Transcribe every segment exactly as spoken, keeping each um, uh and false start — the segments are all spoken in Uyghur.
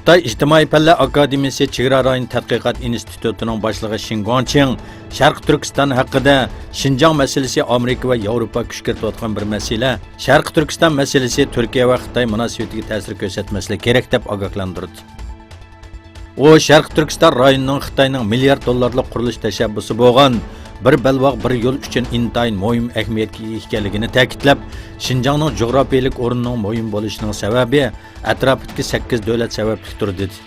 خىتاي ئىجتىمائىي پەنلەر ئاكادېمىيىسى چېگرا رايون تەتقىقات ئىنستىتۇتىنىڭ باشلىقى شېن گۇاڭچىڭ شەرقىي تۈركىستان ھەققىدە، شىنجاڭ مەسىلىسى ئامېرىكا ۋە ياۋروپا كۈچ كىرىتىۋاتقان بىر مەسىلە، شەرقىي تۈركىستان مەسىلىسى تۈركىيە ۋە خىتاي مۇناسىۋىتىگە تەسىر كۆرسەتمەسلىكى كېرەك، دەپ ئاگاھلاندۇردى. ئۇ شەرقىي تۈركىستان رايونىنىڭ خىتاينىڭ مىليارد دوللارلىق قۇرۇلۇش تەشەببۇسى بولغان بىر بەلباغ، بىر يول ئۈچۈن ئىنتايىن مۇھىم ئەھمىيەتكە ئىگە ئىكەنلىكىنى تەكىتلەپ، شىنجاڭنىڭ جۇغراپىيەلىك ئورنىنىڭ مۇھىم بولۇشىنىڭ سەۋەبى ئەتراپىدىكى سەككىز دۆلەت سەۋەبلىكتۇر، دېدى.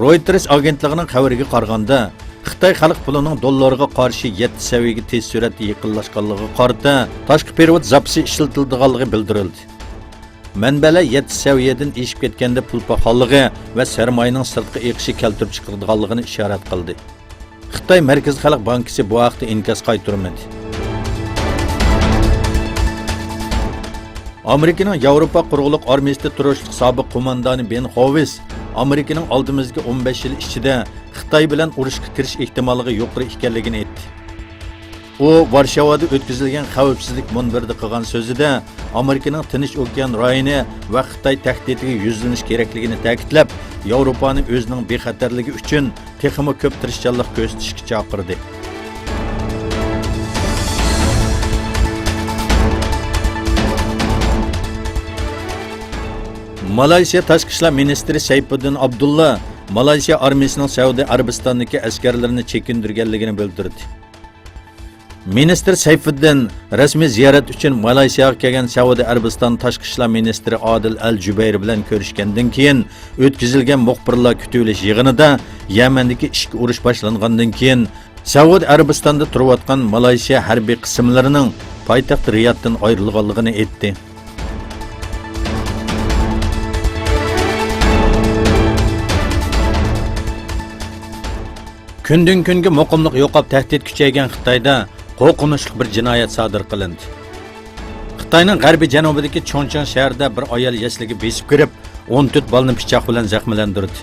رويتېرس ئاگېنتلىقىنىڭ خەۋىرىگە قارىغاندا، خىتاي خەلق پۇلىنىڭ دوللارغا قارشى يەتتە سەۋىيەگە تېز سۈرئەتتە يېقىنلاشقانلىقىغا قارىتا، تاشقى پېرېۋوت زاپىسى ئىشلىتىلىدىغانلىقى بىلدۈرۈلدى. مەنبەلەر يەتتە سەۋىيەدىن ئېشىپ كەتكەندە پۇل پاخاللىقى ۋە سەرمايىنىڭ سىرتقا ئېقىشى كەلتۈرۈپ چىقىرىدىغانلىقىنى ئىشارەت قىلدى. خىتاي مەركىزىي خەلق بانكىسى بۇ ھەقتە ئىنكاس قايتۇرمىدى. ئامېرىكىنىڭ ياۋروپا قۇرۇقلۇق ئارمىيىسىدە تۇرۇشلۇق سابىق قوماندانى بېن خوۋىس ئامېرىكىنىڭ ئالدىمىزدىكى ئون بەش يىل ئىچىدە خىتاي بىلەن ئۇرۇشقا كىرىش ئېھتىماللىقى يۇقىرى ئىكەنلىكىنى ئېيتتى. ئۇ ۋارشاۋادا ئۆتكۈزۈلگەن خەۋپسىزلىك مۇنبىرىدە قىلغان سۆزىدە ئامېرىكىنىڭ تىنچ ئوكيان رايونى ۋە خىتاي تەھدىتىگە يۈزلىنىش كېرەكلىكىنى تەكىتلەپ، ياۋروپانى ئۆزىنىڭ بىخەتەرلىكى ئۈچۈن تېخىمۇ كۆپ تىرىشچانلىق كۆرسىتىشكە چاقىردى. مالايسىيا تاشقى ئىشلار مىنىستىرى سەيپۇددىن ئابدۇللا مالايسىيا ئارمىيىسىنىڭ سەئۇدى ئەرەبىستاندىكى ئەسكەرلىرىنى چېكىندۈرگەنلىكىنى بىلدۈردى. مىنىستىر سەيپۇددىن رەسمىي زىيارەت ئۈچۈن مالايسىياغا كەلگەن سەئۇدى ئەرەبىستان تاشقى ئىشلار مىنىستىرى ئادىل ئەل جۈبەير بىلەن كۆرۈشكەندىن كېيىن ئۆتكۈزۈلگەن مۇخبىرلار كۈتۈۋېلىش يىغىنىدا يەمەندىكى ئىچكى ئۇرۇش باشلانغاندىن كېيىن سەئۇدى ئەرەبىستاندا تۇرۇۋاتقان مالايسىيا ھەربىي قىسىملىرىنىڭ پايتەخت رىيادتىن ئايرىلغانلىقىنى ئېيتتى. كۈندىن-كۈنگە مۇقىملىق يوقاپ، تەھدىت كۈچەيگەن خىتايدا قورقۇنچلۇق بىر جىنايەت سادىر قىلىندى. خىتاينىڭ غەربىي جەنۇبىدىكى چۇڭچىڭ شەھىرىدە بىر ئايال يەسلىگە بېسىپ كىرىپ، ئون تۆت بالىنى پىچاق بىلەن زەخىملەندۈردى.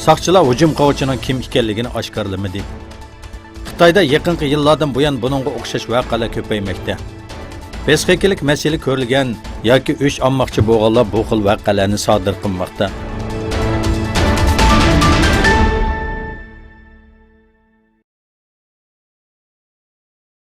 ساقچىلار ھۇجۇم قىلغۇچىنىڭ كىم ئىكەنلىكىنى ئاشكارىلىمىدى. خىتايدا يېقىنقى يىللاردىن بۇيان بۇنىڭغا ئوخشاش ۋەقەلەر كۆپەيمەكتە. پسىخىكىلىق مەسىلە كۆرۈلگەن ياكى ئۆچ ئالماقچى بولغانلار بۇ خىل ۋەقەلەرنى سادىر قىلماقتا.